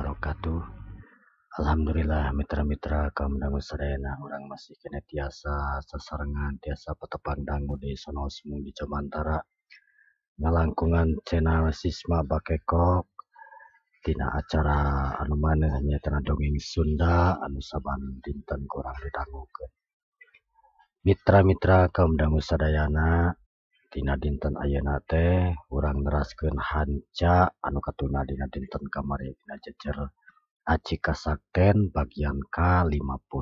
Wabarakatuh. Alhamdulillah mitra-mitra kaum dangu sadayana urang masih keneh tiasa sasarengan tiasa patepang dangu di sonos mung di Jomantara ngalangkungan channel Sisma Bakekok tina acara anu maneh nyaeta dongeng Sunda anu saban dinten kurang didangukeun. Mitra-mitra kaum dangu sadayana dina dinten ayeuna teh urang neraskeun hanca anu katuna dina dinten kamari dina jejer Aci Kasakten bagian ka-50.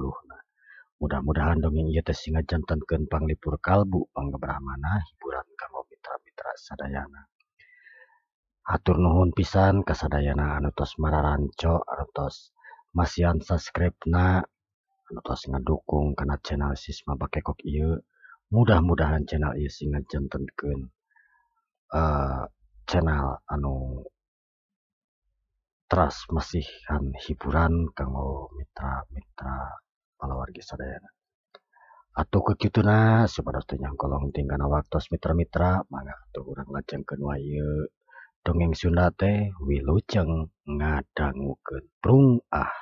Mudah-mudahan dongeng ieu teh sing ngajantenkeun panglipur kalbu panggebrahmana hiburan kanggo mitra-mitra sadayana. Hatur nuhun pisan ka sadayana anu tos mararanco, anu tos masihan subscribe-na, anu tos ngadukung kana channel Sisma Bakekok ieu. Mudah-mudahan channel ieu sing ngajantenkeun channel anu teras masihan hiburan kanggo mitra-mitra palawargi sadayana. Atuh kekituna supados teu nyangkolong tingkana waktos mitra-mitra mangga atuh urang lajengkeun wae ieu dongeng Sunda teh wilujeng ngadangukeun prung ah.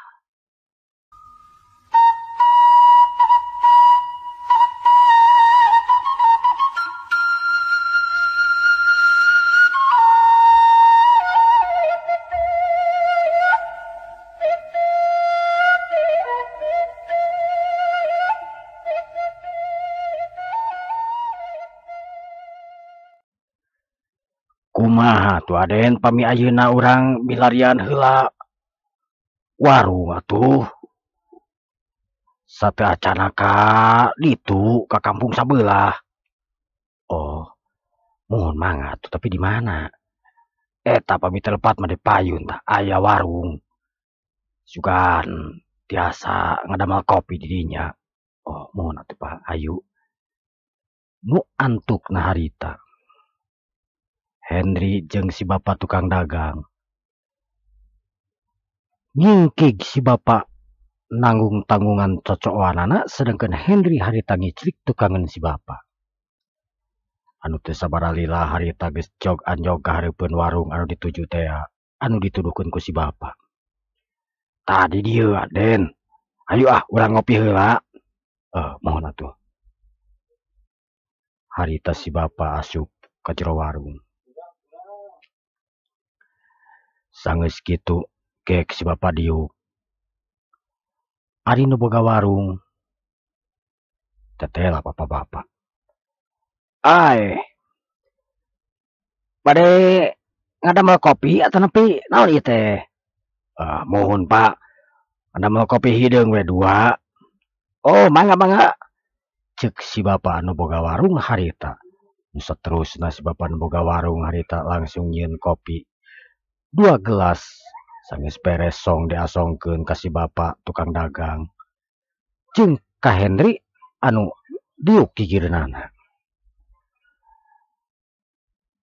Kumaha tuh Aden pami ayeuna urang milarian heula warung atuh sateu acana ka ditu ka kampung sabelah. Oh, mohon mangga atuh tapi di mana? Eta pami teu lepat mah di payun tah aya warung. Sugan tiasa ngadamel kopi di dinya. Oh, mohon atuh Pak, ayu. Nu antukna harita. Henry jeung si bapak tukang dagang. Ngingkig si bapak nanggung tanggungan cocoanana sedangkan Henry harita ngiclik tukangan si bapak. Anu teu sabaralila harita geus jog anjog ka hareupeun warung anu dituju teh anu dituduhkeun ku si bapak. Tadi dieu Aden. Ayo ah urang ngopi heula. Mohon atuh. Harita si bapak asup ka jero warung. Sanggeus kitu gek si bapak diuk. Ari nu boga warung teteh lah bapak-bapak. Ai. Bade ngadamel kopi atau nepi naon ieu teh? Mohon Pak. Ngadamel kopi hideung we dua. Oh, mangga mangga. Ceuk si bapak anu boga warung harita. Nu saterusna si bapak anu boga warung harita langsung nyieun kopi 2 gelas sanggeus beres song diasongkeun ka si bapak tukang dagang jeung ka Henry anu diuk gigireunana.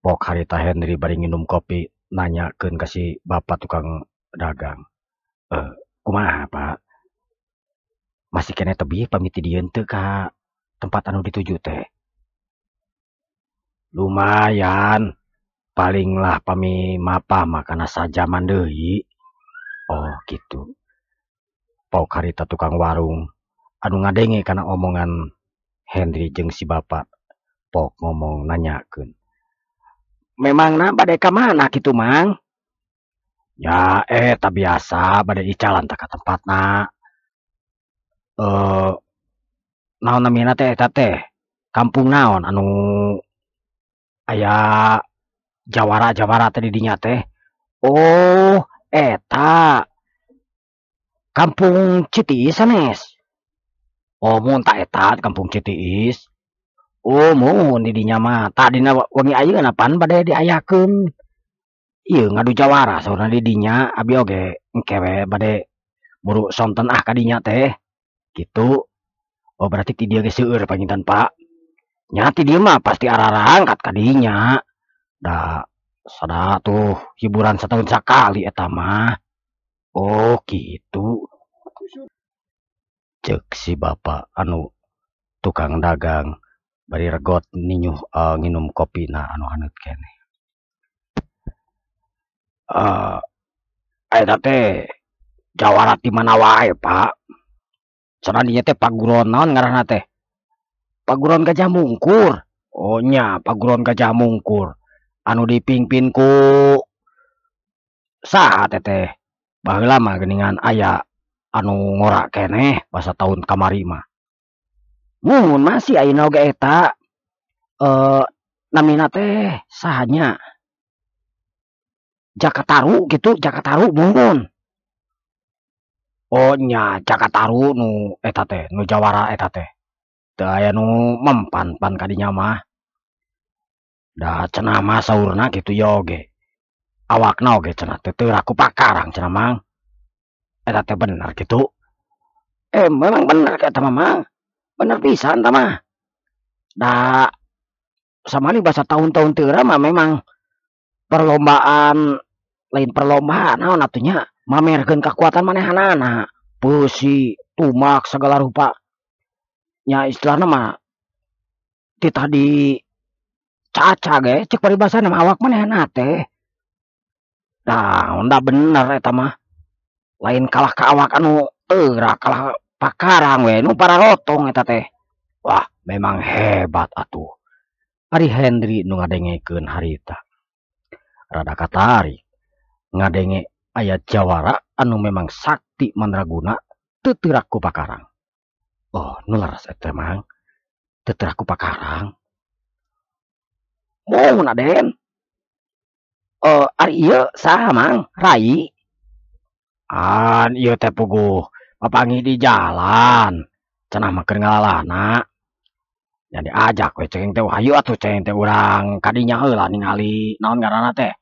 Pok harita Henry bari nginum kopi nanyakeun ka si bapak tukang dagang. Kumaha Pak? Masih keneh tebih pami ti dieu teu ka tempat anu dituju teh? Lumayan. Palinglah pami mapah makana sajaman deui. Oh gitu. Pok harita tukang warung anu ngadenge kana omongan Henry jeung si bapak. Pok ngomong nanyakeun. Memangna bade ka mana kitu Mang? Ya eta biasa bade icalan tah ka tempatna. Naon namina teh eta teh? Kampung naon anu aya jawara-jawara teh di dinya teh? Oh, eta Kampung Citiis sanes. Oh, mun ta eta Kampung Citiis. Oh, mun di dinya mah tadina wengi ayeuna pan bade diayakeun. Ieu ngadu jawara saurna di dinya abi oge engke we bade buru sonten ah ka dinya teh. Gitu. Oh, berarti ti dieu geus seueur panginten Pak. Nya ti dieu mah pasti ararangkat ka dinya. Da sada tuh hiburan setahun sakali eta mah. Oh gitu. Ceuk si bapak anu tukang dagang bari regot ninyuh nginum kopina anu haneut keneh. Eta teh jawara ti mana wae, Pak? Cenah dinya teh paguron naon ngaranna teh? Paguron Gajah Mungkur. Oh nya, Paguron Gajah Mungkur. Anu dipingpin ku saha teh? Baheula mah geuningan aya anu ngora keneh basa taun kamari mah. Mun masih ayeuna oge eta namina teh saha nya? Jaka Taru kitu, Jaka Taru mun. Oh nya, Jaka Taru nu eta teh, nu jawara eta teh. Teu aya nu mempan pan ka dinya mah. Da cenah mah saurna kitu ieu oge. Awakna oge cenah teh teu ku pakarang cenah, Mang. Eta teh bener kitu? Memang bener eta mah, Mang. Bener pisan eta mah. Da samali basa taun-taun teu mah memang perlombaan, lain perlombaan naon atuh nya, mamerkeun kakuatan manehanana, beusi, tumak segala rupa. Nya istilahna mah titah di caca ge cek paribasana mah awak manehna teh. Naon da bener eta mah. Lain kalah ka awak anu teurak, kalah pakarang we nu pararotong eta teh. Wah, memang hebat atuh. Ari Hendri nu ngadengekeun harita. Rada katarik ngadenge aya jawara anu memang sakti mandraguna teu teurak ku pakarang. Oh, nu leres eta, Mang. Teu teurak ku pakarang. Mun Aden. Ari ieu saha, Mang? Rai? An ieu teh puguh papanggih di jalan. Cenah mah keur ngalalana. Nya diajak we ceng teh, hayu atuh ceng teh urang kadinya heula ningali naon ngaranna teh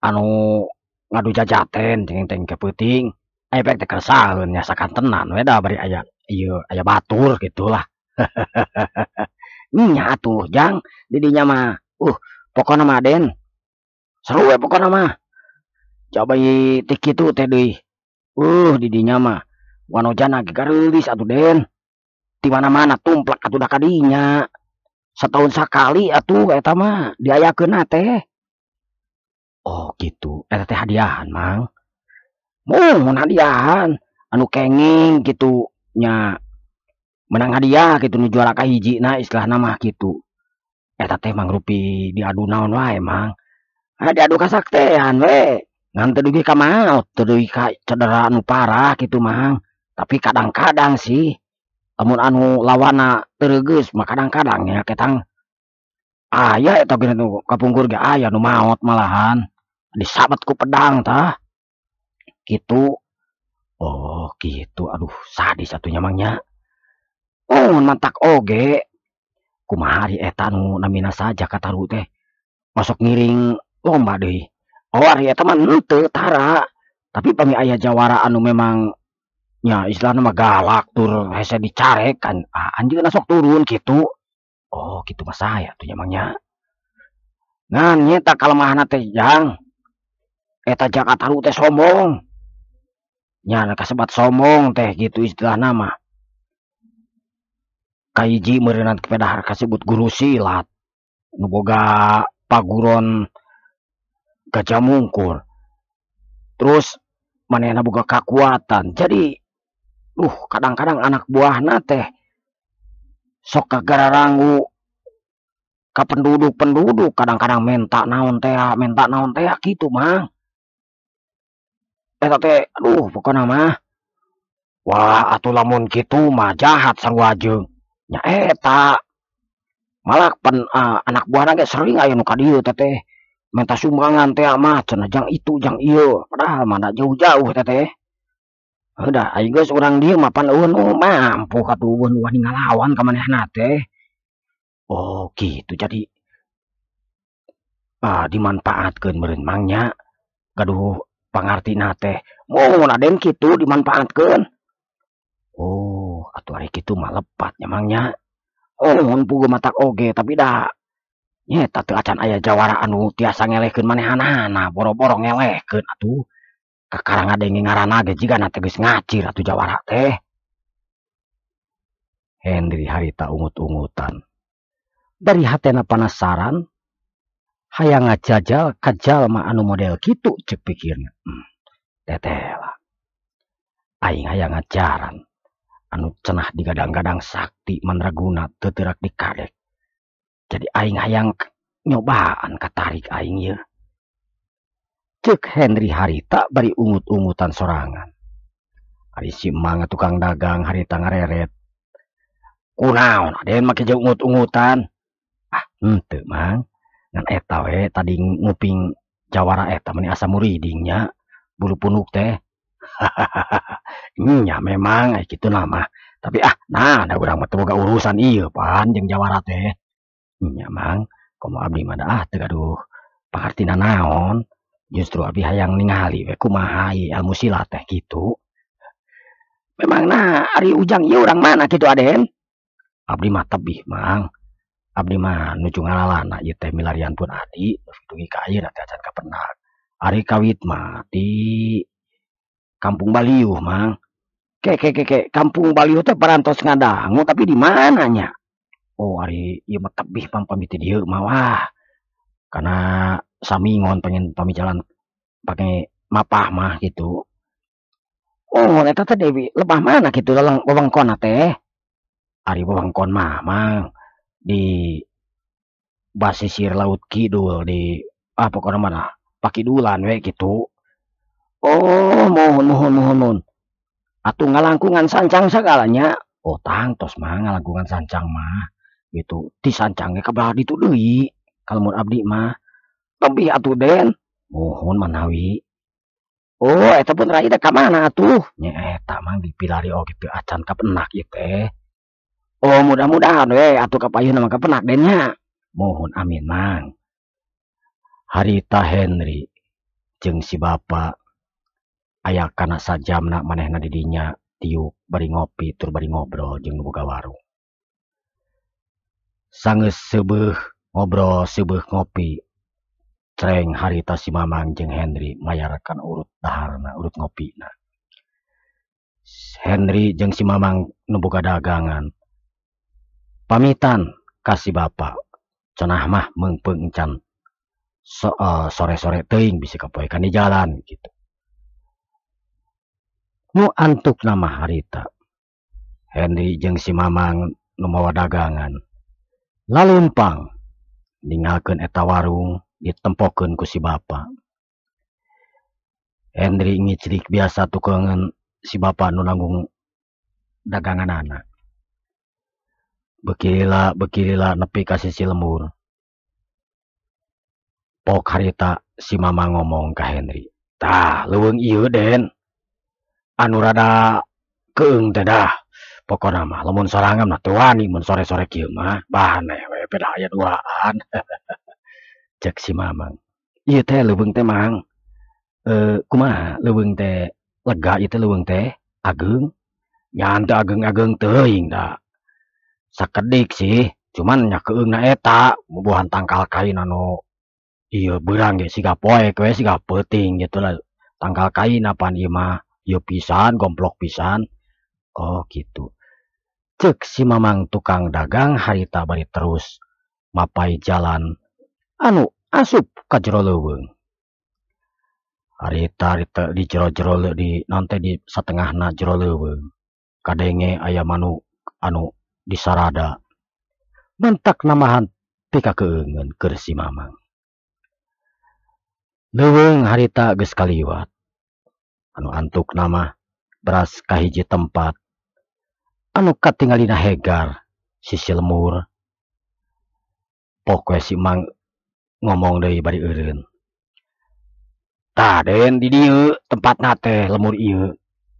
anu ngadu jajaten ceng teh ke peuting. Aya pek teh keresaheun nya sakantenan we da bari aya ieu aya batur gitulah. Nya atuh Jang di dinya mah. Pokona mah Den. Seru we pokona mah. Coba ti kitu teh deui. Di dinya mah wanojana ge gareulis atuh Den. Di mana-mana tumplek atuh da kadinya. Setahun sakali atuh eta mah diayakeunna teh. Oh gitu, eta teh hadiahan, Mang. Mun hadiahan anu kenging kitu nya menang hadiah kitu nu juara kahijina istilahna mah kitu. Eta teh mangrupi diadu naon wae, Mang? Ah diadu kasaktean we. Ngan teu dugi ka maot, teu dugi ka cedera anu parah kitu, Mang. Tapi kadang-kadang sih lamun anu lawanna teu reugeus mah kadang-kadang nya ketang aya eta ge nu kapungkur ge aya nu maot malahan disabet ku pedang tah. Kitu. Oh gitu, aduh sadis atuh nya, Mang nya. Oh mantak oge. Kumaha ari eta nu namina saha Jaka Taru teh? Masuk ngiring lomba deui. Oh ari eta mah henteu tara. Tapi pami aya jawara anu memang nya istilahna mah galak tur hese dicarek kan, anjeunna sok turun kitu. Oh kitu mah sae atuh nya, Mang nya. Ngan nyeta kalemahanna teh Jang. Eta Jaka Taru teh sombong. Nya kasebat sombong teh gitu istilahna mah. Kahiji meureunna pedahar kasebut guru silat nu boga paguron Gajah Mungkur. Terus manehna boga kakuatan. Jadi kadang-kadang anak buahna teh sok kagararanggu ka penduduk-penduduk, kadang-kadang menta naon tea kitu, Mang. Eta teh aduh pokona mah. Wah atuh lamun kitu mah jahat sarua jeung. Nya eta malah anak buahna ge sering aya nu ka dieu teh menta sumbangan teh mah cenah jang itu jang ieu, padahal mah da jauh-jauh teh. Heuh aing geus urang dieu mah pan eueuh nu mampu katuh eueuh nu wani ngalawan ka manehna teh. Oh gitu, jadi dimanfaatkeun meureun, Mang nya. Gaduh pangartina teh. Mun Aden kitu dimanfaatkeun. Oh, atuh ari kitu mah lepat nya, Mang nya. Oh, mun puguh matak oge tapi da nyeta teu acan aya jawara anu tiasa ngelehkeun manehanana, boro-boro ngelehkeun atuh. Kakara ngadenge ngaranna ge jigana teh geus ngacir atuh jawara teh. Hendri harita ungut-ungutan. Dari hatena panasaran, hayang ngajajal ka jalma anu model kitu cek pikirna. Tetela aing hayang ngajaran anu cenah digadang-gadang sakti mandraguna teu teurak dikadek. Jadi aing hayang nyobaan katarik aing ieu. Ceuk Henry harita bari ungut-ungutan sorangan. Ari si Mang tukang dagang harita ngareret. Kunaon aden make jeung ungut-ungutan? Ah henteu Mang, ngan eta we tadi nguping jawara eta meni asa muriding nya bulu punuk teh. Nya memang aya kitu mah. Tapi ah nah da urang mah teu boga urusan ieu pan jeung jawara teh. Nya Mang, komo abdi mah da ah teu gaduh pangartina naon. Justru abdi hayang ningali we kumaha ilmu silat teh kitu. Memang nah ari Ujang ieu urang mana kitu aden? Abdi mah tebih Mang. Abdi mah nuju ngalalana ieu teh milarian pun adi dugi ka ayeuna teh acan kapendak. Ari kawit mah di Kampung Baliuh Mang. Ke ke ke ke Kampung Baliuh teh parantos ngadangu tapi di mana nya? Oh ari ieu mah tebih Mang pamit di dieu mah wah. Karena samingon pengen pamit jalan pake mapah mah gitu. Oh eta teh Dewi lebah mana kitu wewengkonna teh? Ari wewengkon mah Mang di basisir laut kidul di ah pokona mah pakidulan we kitu. Oh mohon mohon mohon mohon. Atuh ngalangkungan sancang sagalanya. Oh tangtos mah ngalangkungan sancang mah gitu. Ti sancang ge ka belah ditu deui. Kalau mun abdi mah tebih atuh Den. Mohon manawi. Oh eta pun rai teh ka mana atuh? Nya eta Mang dipilari oge teu acan kapenak ieu teh. Oh mudah-mudahan we atuh kapayunna mah kapenak Den nya. Mohon amin Mang. Harita Henry jeung si bapa aya kana sajamna manehna di dinya tiuk bari ngopi tur bari ngobrol jeung nu boga warung. Sanggeus seubeuh ngobrol seubeuh ngopi cereng harita si Mamang jeung Henry mayarkan urut daharna urut ngopina. Henry jeung si Mamang nu boga dagangan pamitan ka si bapa cenah mah meungpeung encan sore-sore teuing bisi kapoekan di jalan gitu. Nu antukna mah harita Henry jeung si Mamang nu mawa dagangan lalumpang ninggalkeun eta warung ditempokeun ku si bapa. Henry ngicrik biasa tukeungeun si bapa nu nanggung daganganana. Beuki lila nepi ka sisi lembur. Pok harita si Mamang ngomong ka Henry. Tah leuweung ieu Den. Anu rada keung teh dah. Pokona mah lamun sorangan mah teu wani mun sore-sore kieu mah bahaneh we pedah aya duaan. Cek si Mamang. Ieu teh leuweung teh Mang. Kumaha leuweung teh lega ieu teh leuweung teh ageung. Nya teu ageung-ageung teuing da. Sakedik sih, cuman nya keungna eta bubuhan tangkal kain anu ieu beurang ge siga poek we siga peuting gitu lah. Tangkal kain apan ieu mah ieu pisan gomplok pisan. Oh gitu. Ceuk si Mamang tukang dagang harita bari terus mapai jalan anu asup ka jero leuweung. Harita di jero-jero di naon teh di satengahna jero leuweung. Kadenge aya manuk anu disarada. Mentak namahan pikakeungeun keur si Mamang. Leuweung harita geus kaliwat. Anu antukna mah beras ka hiji tempat anu katingalina hegar sisi lemur. Pok we si Mang ngomong deui bari eureun. Tah Den di dieu tempatna teh lemur ieu.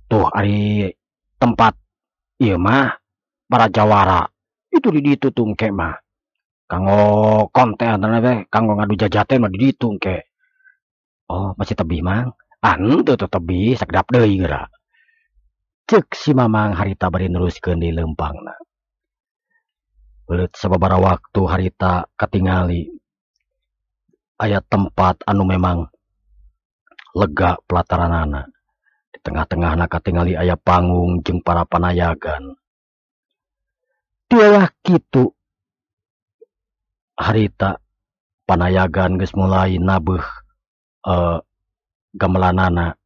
Tuh ari tempat ieu mah para jawara. Itu di ditu tuh engke mah. Kanggo konten teh kanggo ngadu jajaten mah di ditu engke. Oh masih tebih Mang. Ah henteu teu tebih sakedap deui geura. Ceuk si Mamang harita bari neruskeun di leumpangna. Beuleut sababaraha waktu harita katingali aya tempat anu memang lega pelataranana. Di tengah-tengahna katingali aya panggung jeung para panayagan. Tieulah kitu harita panayagan geus mulai nabeuh gamelanana.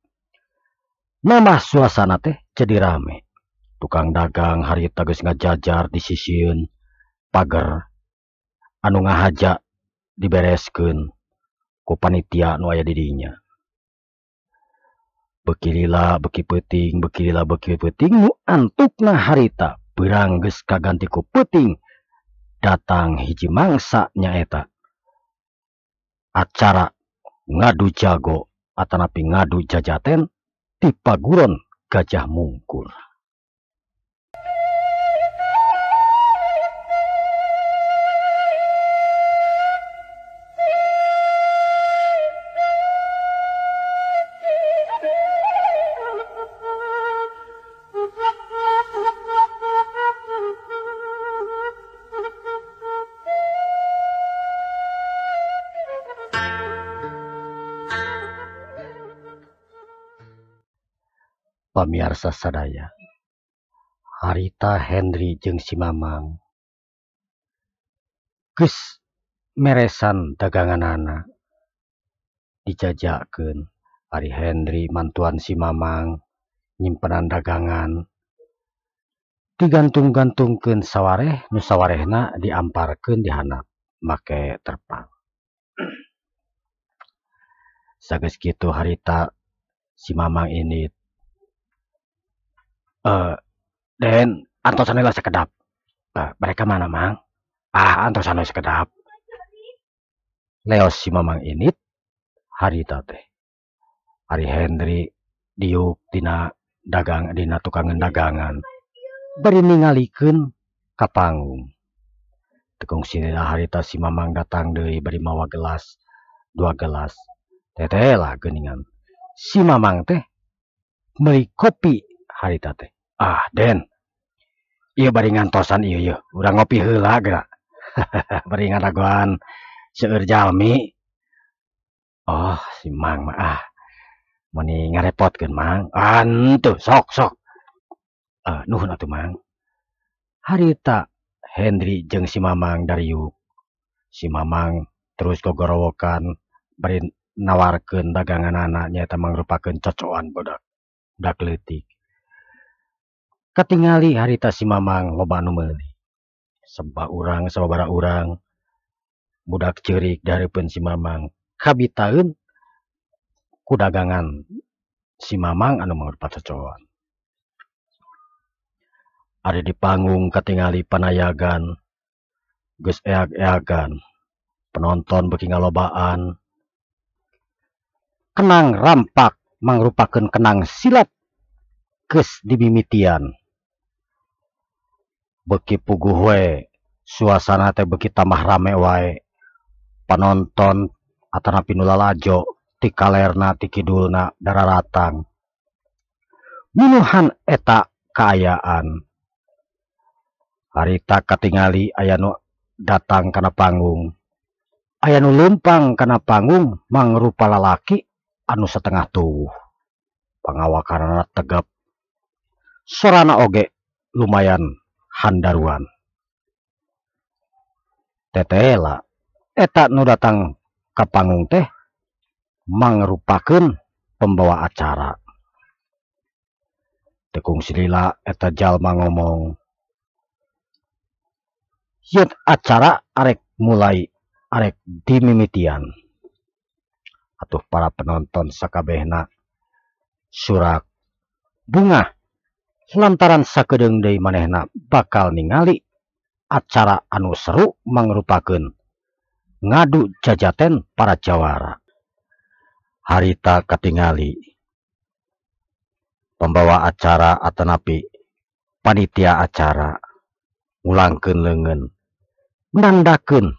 Nambah suasana teh jadi rame. Tukang dagang harita geus ngajajar di sisieun pager anu ngahaja dibereskeun ku panitia nu aya di dinya. Beuki lila beuki peuting, beuki lila beuki peuting, nu antukna harita beurang geus kaganti ku peuting datang hiji mangsa nyaeta acara ngadu jago atanapi ngadu jajaten di Paguron Gajah Mungkur. Pamiarsa sadaya, harita Henry jeung si Mamang geus meresan daganganana dijajakeun. Ari Henry mantuan si Mamang nyimpenan dagangan digantung-gantungkeun sawareh nu sawarehna diamparkeun di handap make terpal. Sageus kitu harita si Mamang ini Den, antosan heula sakedap. Mereka mana, Mang? Ah, antosan heula sakedap. Leos si Mamang ini harita teh. Ari Henry diuk dina dagang dina tukangan dagangan. Bari ningalikeun ka panggung. Tekung sinila harita si Mamang datang deui bari mawa gelas, dua gelas. Teteh lah geuningan. Si Mamang teh meuli kopi harita teh. Ah, Den. Ieu bari ngantosan ieu yeuh. Urang ngopi heula geura. Bari ngadagoan seueur jalmi. Oh, si Mang mah ah. Meuni ngarepotkeun, Mang. Ah, henteu, sok sok. Nuhun atuh, Mang. Harita Henry jeung si Mamang dariuk. Si Mamang terus gogorowokan bari nawarkeun daganganana nyaeta mangrupakeun cocoan budak budak leutik. Katingali harita si Mamang loba anu meuli. Seba urang sababaraha urang budak ceurik dihareupeun si Mamang kabitaeun ku dagangan si Mamang anu mangrupa cocoan. Ari di panggung katingali panayagan geus eag-eagan, penonton beuki ngalobaan. Kenang rampak mangrupakeun kenang silat geus dimimitian. Beuki puguh we, suasana teh beuki tambah rame wae. Panonton atanapi nu lalajo ti kalerna ti kidulna dararatang. Minuhan eta kaayaan. Harita katingali aya nu datang kana panggung. Aya nu leumpang kana panggung mangrupa lalaki anu setengah tuwuh. Pangawakanana tegap. Sorana oge lumayan handaruan. Tetela eta nu datang ka panggung teh mangrupakeun pembawa acara. Tekung silila eta jalma ngomong, yen acara arek mulai arek dimimitian. Atuh para penonton sakabehna surak bungah lantaran sakedeung deui manehna bakal ningali acara anu seru mangrupakeun ngadu jajaten para jawara. Harita katingali pembawa acara atanapi panitia acara ngulangkeun leungeun nandakeun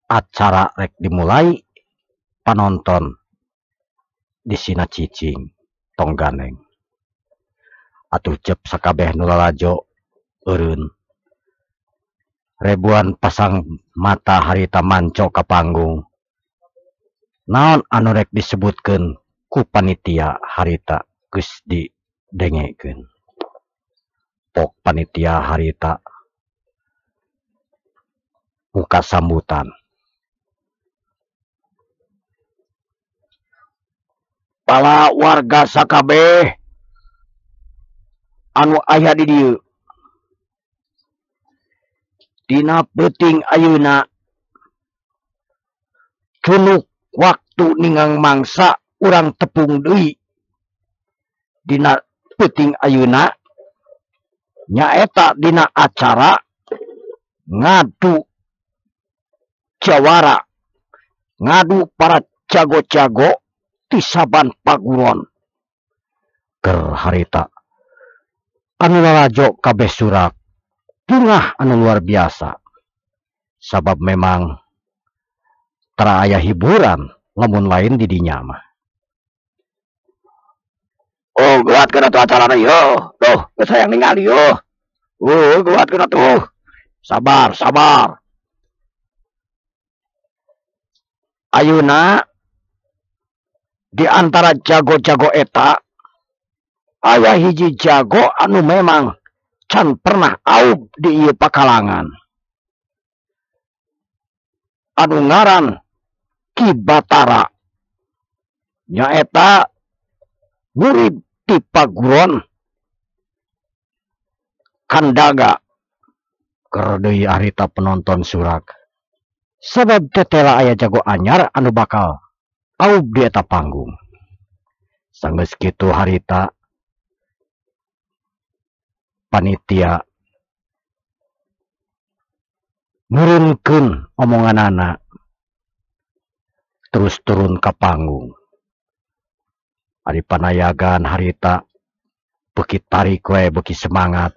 acara rek dimulai, panonton disina cicing tong ganeng. Atuh cep sakabeh nu lalajo eureun. Ribuan pasang mata harita manco ka panggung. Naon anu rek disebutkeun ku panitia harita geus didengekeun. Pok panitia harita muka sambutan. Pala warga sakabeh anu aya di dieu. Dina peuting ayeuna cunuk waktu ningang mangsa urang tepung deui. Dina peuting ayeuna nyaeta dina acara ngadu jawara, ngadu para jago-jago ti saban paguron. Ker harita anu lalajo kabeh surak bungah anu luar biasa, sabab memang tara aya hiburan lamun lain di dinya mah. Oh, gelat kana tuh acarana ieu. Duh, geus hayang ningali ieu. Oh, gelat kana tuh. Sabar, sabar. Ayeuna di antara jago-jago eta aya hiji jago anu memang can pernah aub di ieu pakalangan. Anu ngaran Ki Batara. Nyaeta murid ti paguron Kandaga. Keur deui harita penonton surak. Sabab tetela aya jago anyar anu bakal aub di eta panggung. Sanggeus kitu harita panitia nurunkeun omonganana terus turun ka panggung. Ari panayagan harita beuki tarik we beuki semangat.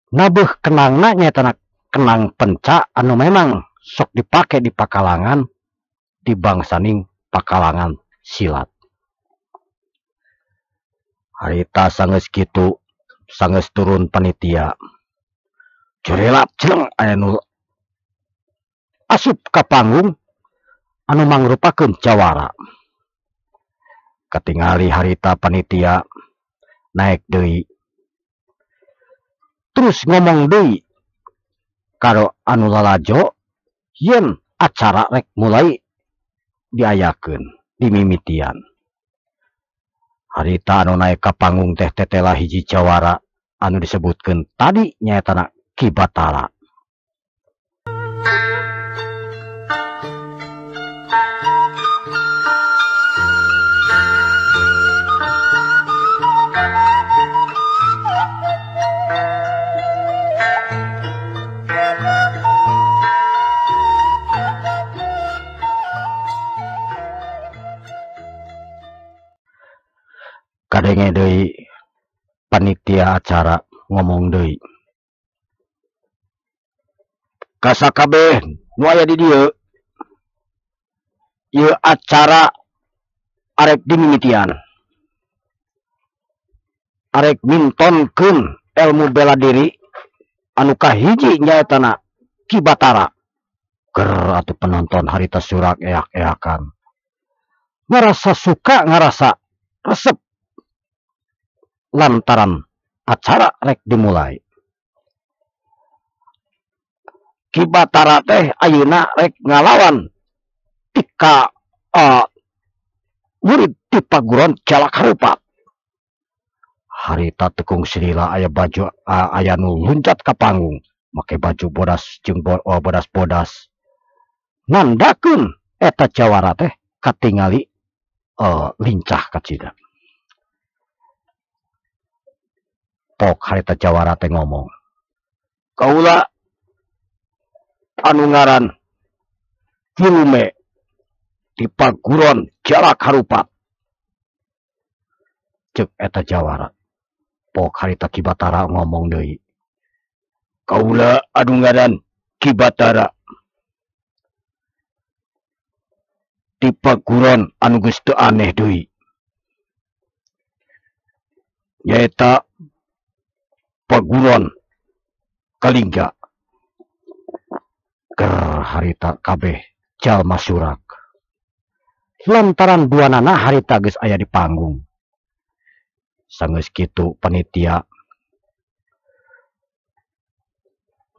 Nabeuh kenangna nyaeta kenang penca anu memang sok dipake di pakalangan di bangsaning pakalangan silat. Harita sanggeus kitu sanggeus turun panitia. Jerelap jeleng aya nu asup ka panggung anu mangrupakeun jawara. Katingali harita panitia naik deui. Terus ngomong deui karo anu lalajo yen acara rek mulai diayakeun dimimitian. Harita anu naik ka panggung teh tetela hiji jawara anu disebutkeun tadi nyaetana Ki Batara. Kadenge deui panitia acara ngomong deui. Kasakabeh nu aya di dieu ieu acara arek dimimitian. Arek mintonkeun ilmu bela diri anu kahiji nyaetana Ki Batara. Ger atuh penonton harita surak eak-eakan. Ngarasa suka ngarasa resep lantaran acara rek dimulai. Ki Batara teh ayeuna rek ngalawan tika murid ti paguron Jalak Harupat. Harita tekung silila aya baju aya nu luncat ka panggung make baju bodas jeung bodas-bodas. Nandakeun eta jawara teh katingali lincah kacida. Pok harita jawara teh ngomong, kaula anu ngaran Kilume di paguron Jalak Harupat. Cek eta jawara. Pok harita Ki Batara ngomong deui, kaula anu ngaran Ki Batara di paguron anu geus teu aneh deui, nyaeta paguron Kalingga. Ger harita kabeh jalma surak. Lantaran duanana harita geus aya di panggung. Sanggeus kitu panitia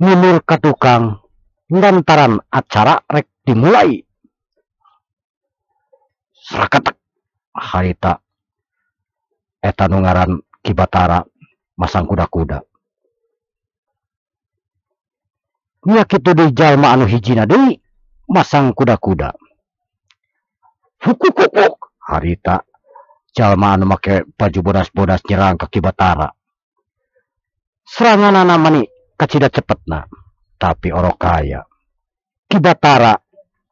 mundur ka tukang lantaran acara rek dimulai. Srakatek harita eta nu ngaran Ki Batara masang kuda-kuda. Nya kitu deui jalma anu hijina deui masang kuda-kuda. Hukukukuk harita jalma anu make baju bodas-bodas nyerang ka Ki Batara. Seranganana mani kacida cepetna, tapi orok kaya. Ki Batara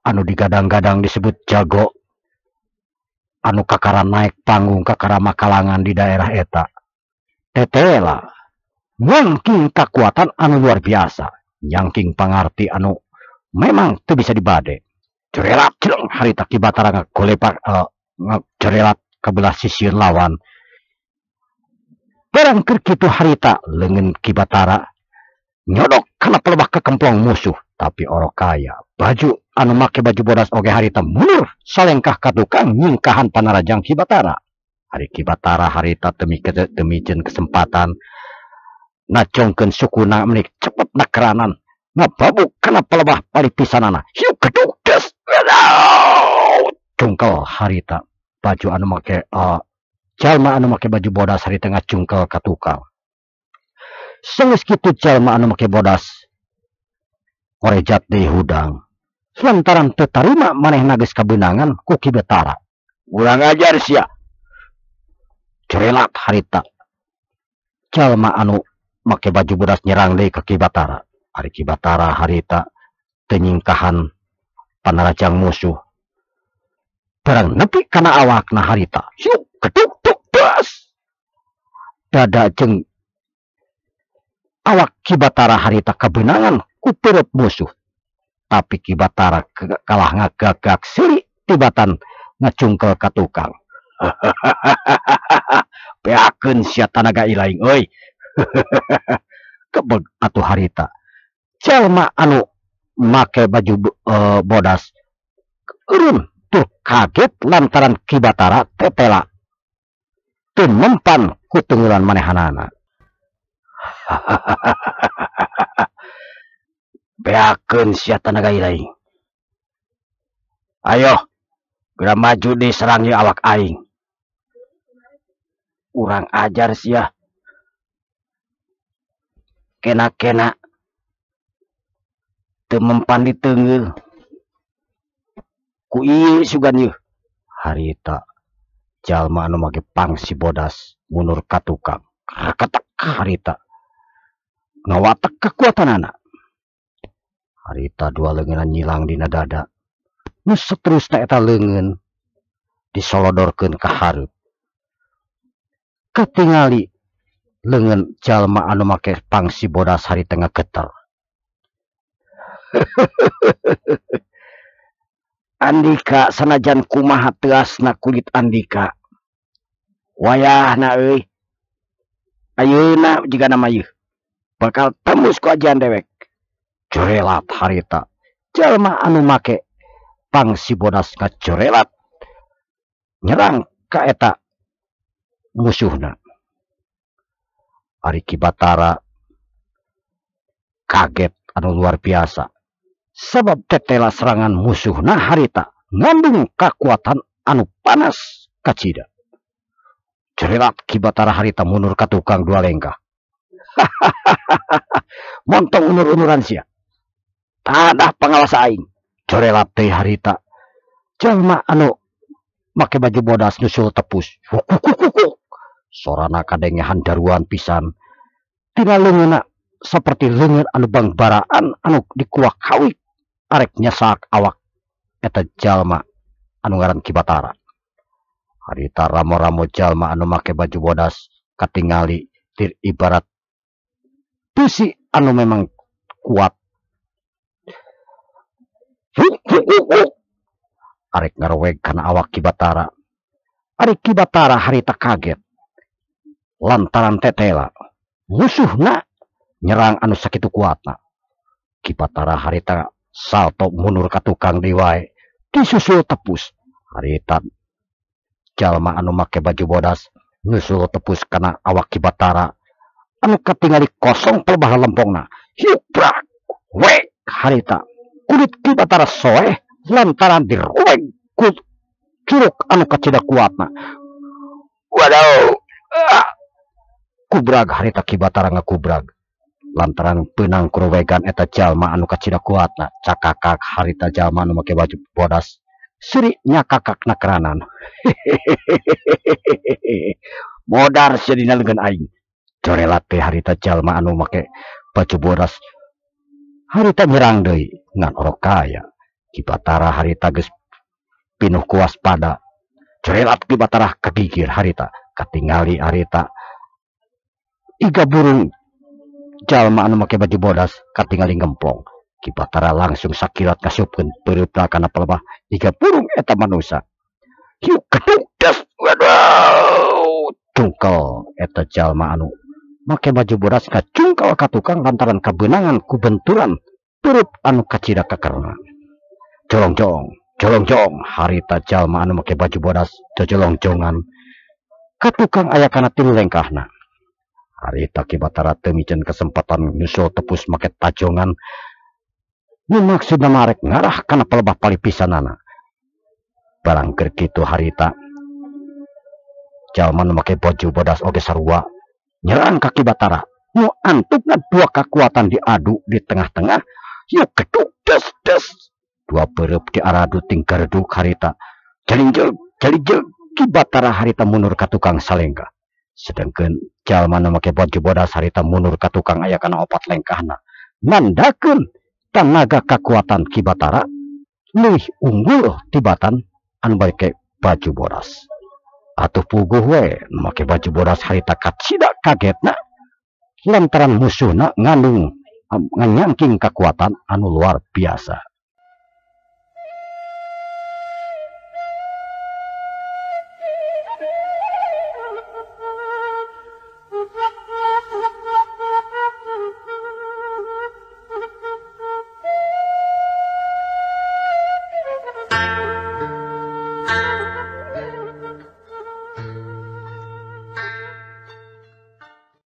anu digadang-gadang disebut jago, anu kakara naik panggung kakara makalangan di daerah eta. Tetela nyangking kekuatan anu luar biasa, nyangking pangarti anu memang teu bisa dibade. Cerelat jeleng harita Ki Batara ngagolepak ngacerelat ka belah sisieun lawan. Barang keur kitu harita leungeun Ki Batara nyodok kana pelebah kekemplong musuh, tapi orok kaya baju anu make baju bodas oge harita mundur salengkah ka tukang nyingkahan panarajang Ki Batara. Ari Ki Batara harita temiceun kesempatan nacongkeun sukuna meuni cepet nakeranan ngababuk kana pelebah palipisanana. Hiu geduk des cungkel harita baju anu make jalma anu make baju bodas harita ngacungkel ka tukang. Sanggeus kitu jalma anu make bodas ngorejat deui hudang lantaran teu tarima manehna geus kabeunangan ku Ki Batara. Urang ajar sia. Cerelat harita jalma anu make baju bodas nyerang deui ka Ki Batara. Ari Ki Batara harita teu nyingkahan panarajang musuh. Barang nepi kana awakna harita hiu geduk tuk das. Dada jeung awak Ki Batara harita kabeunangan ku peureut musuh. Tapi Ki Batara kalah ngagagak seuri tibatan ngacungkel ka tukang. Beakeun sia tanaga ilaing euy. Kebeg atuh harita. Jalma anu make baju bodas eureun tur kaget lantaran Ki Batara tetela teu mempan ku tunggulan manehanana. Beakeun sia tanaga ilaing. Ayo, geura maju diserang ieu awak aing. Urang ajar sia. Kena-kena teu mempan diteungeul. Ku ieu sugan ieu. Harita jalma anu make pangsi bodas mundur ka tukang. Kaketek harita ngawatek kekuatanana. Harita dua leungeunna nyilang dina dada. Nu saterusna eta leungeun disolodorkeun ka hareup. Katingali leungeun jalma anu make pangsi bodas harita ngageter. Andika sanajan kumaha teasna kulit andika. Wayahna euy. Ayeuna jigana mah ieu bakal tembus ku ajian dewek. Corelat harita jalma anu make pangsi bodas ngacorelat nyerang ka eta musuhna. Ari Ki Batara kaget anu luar biasa sabab tetela serangan musuhna harita ngandung kakuatan anu panas kacida. Cerelat Ki Batara harita mundur ka tukang dua lengkah. Montong unur-unuran sia. Tadah pengawas aing. Corelat teh harita jalma anu make baju bodas nyusul tepus. Hukukukuk. Sorana kadengehan daruan pisan. Tina leungeunna seperti leungeun anu bangbaraan anu dikuak kawik arek nyesak awak eta jalma anu ngaran Ki Batara. Harita ramo-ramo jalma anu make baju bodas katingali tir ibarat besi anu memang kuat. Arek ngaroweg kana awak Ki Batara. Ari Ki Batara harita kaget lantaran tetela musuhna nyerang anu sakitu kuatna. Ki Batara harita salto mundur ka tukang deui wae disusul tepus. Harita jalma anu make baju bodas nyusul tepus kana awak Ki Batara anu katingali kosong pelebah lempongna. Hiu brak wek harita kulit Ki Batara soeh lantaran diroweg ku Curug anu kacida kuatna. Waduh, kubrag harita Ki Batara ngakubrag. Lantaran peunang kurowegan eta jalma anu kacida kuatna, cakakak harita jalma anu make baju bodas seuri nyakakakna keranan. Modar sia dina leungeun aing. Corelat teh harita jalma anu make baju bodas harita nyerang deui ngan orok kaya. Ki Batara harita geus pinuh kuwaspada. Corelat Ki Batara kagigir harita, katingali harita iga burung jalma anu make baju bodas katingali ngemplong. Ki Batara langsung sakilat kasupkeun peureupna kana pelebah iga burung eta manusa. Hiu keduk des, waduh, cungkel eta jalma anu make baju bodas kacungkel ka tukang lantaran kabeunangan ku benturan peureub anu kacida kakerna. Jolongjong, jolongjong harita jalma anu make baju bodas jojolongjongan ka tukang aya kana tilu lengkahna. Harita Ki Batara teu miceun kesempatan nyusul tepus make tajongan nu maksudna marek ngarah kana pelebah palipisanana. Barang keur kitu harita jalma nu make baju bodas oge sarua nyerang ka Ki Batara. Nu antupna dua kakuatan diadu di tengah-tengah, yuk geduk des des. Dua peureub diaradu tingkarduk harita. Jalingjeg jalingjeg Ki Batara harita mundur ka tukang salengkah. Sedangkan jalma nu make baju bodas harita mundur ka tukang aya kana opat lengkahna. Nandakeun tanaga kakuatan Ki Batara leuwih unggul tibatan anu make baju bodas. Atuh puguh we nu make baju bodas harita kacida kagetna lantaran musuhna ngandung nganyangking kakuatan anu luar biasa.